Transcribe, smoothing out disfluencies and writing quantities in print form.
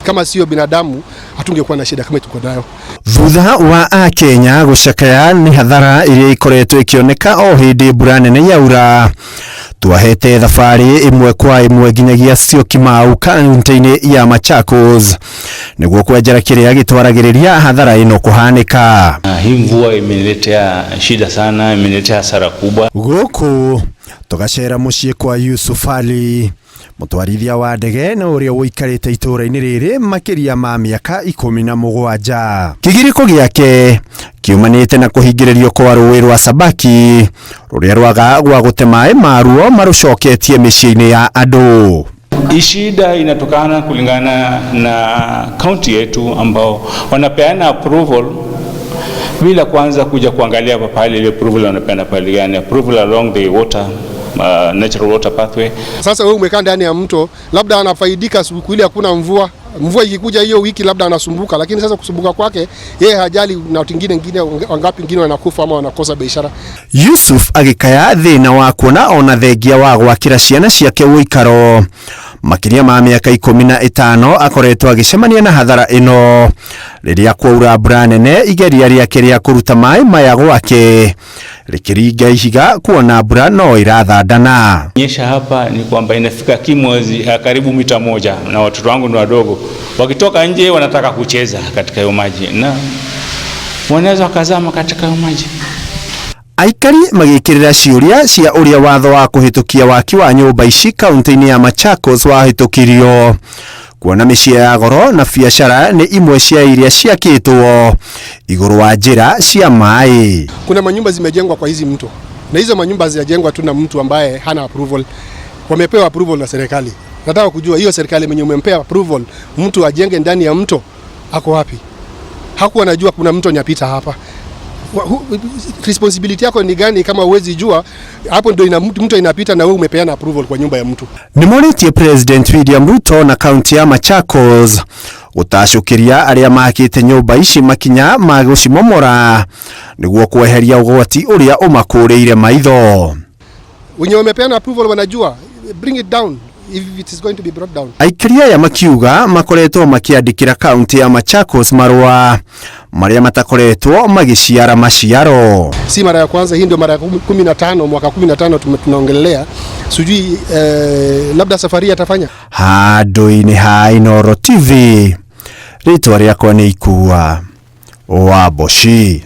Kama sio binadamu, hatungekuwa na shida kama tuko nayo. Thutha wa akenya gucakaya ni hathara iria ikoretwo ikioneka o hindi mbura nene yaura, twahete thabarĩ ĩmwe kwa ĩmwe nginyagia Syokimau, kaunti-inĩ ya Machakos, nĩguo kwenjera kĩrĩa gĩtwaragĩrĩria hathara ĩno kũhanĩka. Hii mvua imeniletea shida sana, imeniletea hasara kubwa. Gũkũ tũgacera mũciĩ kwa Yusuf Ali, mũtwarithia wa ndege na ũrĩa ũikarĩte itũũra-inĩ rĩrĩ makĩria ma mĩaka 17. Kĩgirĩko gĩake kiumanĩte na kũhingĩrĩrio kwa rũĩ rwa Sabaki, rũrĩa rwaga gwa gũte maĩ maruo marũcoketie mĩciĩ-inĩ ya andũ. Hii shida inatokana kulingana na kaunti yetu ambao wanapeana approval bila kwanza kuja kuangalia hapa pale ile approval wanapeana pale gani, approval along the water natural water pathway. Sasa wewe umekaa ndani ya mto, labda anafaidika siku ile hakuna mvua. Mvua ikikuja hiyo wiki labda anasumbuka, lakini sasa kusumbuka kwake yeye hajali na watu wengine wangapi wengine wanakufa ama wanakosa biashara. Yusuf agĩkaya thĩna wa kuona ona thengia wa gwakĩra ciana ciake ũikaro, makĩria ma mĩaka 15 akoretwo agĩcemania na hathara ĩno rĩrĩa kwaura mbura nene, igeria rĩake rĩa kũruta maĩ maya gwake rĩkĩringa ihiga kuona mbura no ĩrathandana. Nyesha hapa ni kwamba inafika kimo karibu mita 1, na watoto wangu ni wadogo, wakitoka nje wanataka kucheza katika hiyo maji na wanaweza wakazama katika hiyo maji. Aikari magĩkĩrĩra ciũria cia ũrĩa watho wa kũhĩtũkia waki wa nyũmba ici kaunti-inĩ ya Machakos wahĩtũkirio, kuona mĩciĩ ya goro na biacara nĩ imwe cia iria ciakĩtwo igũrũ wa njĩra cia maĩ. Kuna manyumba zimejengwa kwa hizi mto, na hizo manyumba hazijajengwa tu na mtu ambaye hana approval, wamepewa approval na serikali. Nataka kujua hiyo serikali mwenye umempea approval mtu ajenge ndani ya mto ako wapi? Hakuwa anajua kuna mto nyapita hapa. Responsibility yako ni gani kama huwezi jua hapo ndio ina mto inapita na wewe umepeana approval kwa nyumba ya mtu? Nĩmorĩtie President William Ruto na kaunti ya Machakos gũtacũkĩria arĩa makĩte nyũmba ici makinya ma gũcimomora nĩguo kweheria ũgwati ũrĩa ũmakũrĩire maitho. Wenye wamepeana approval wanajua, bring it down if it is going to be brought down. Aikari aya makiuga makoretwo makĩandĩkĩra kaunti ya Machakos marũa marĩa matakoretwo magĩciara maciaro. Si mara ya kwanza, hii ndio mara ya 15, mwaka 15 tunaongelelea. Sijui labda safari atafanya. Handũ-inĩ ha Inooro TV, rĩtwa rĩakwa nĩ Ikua wa Mboci.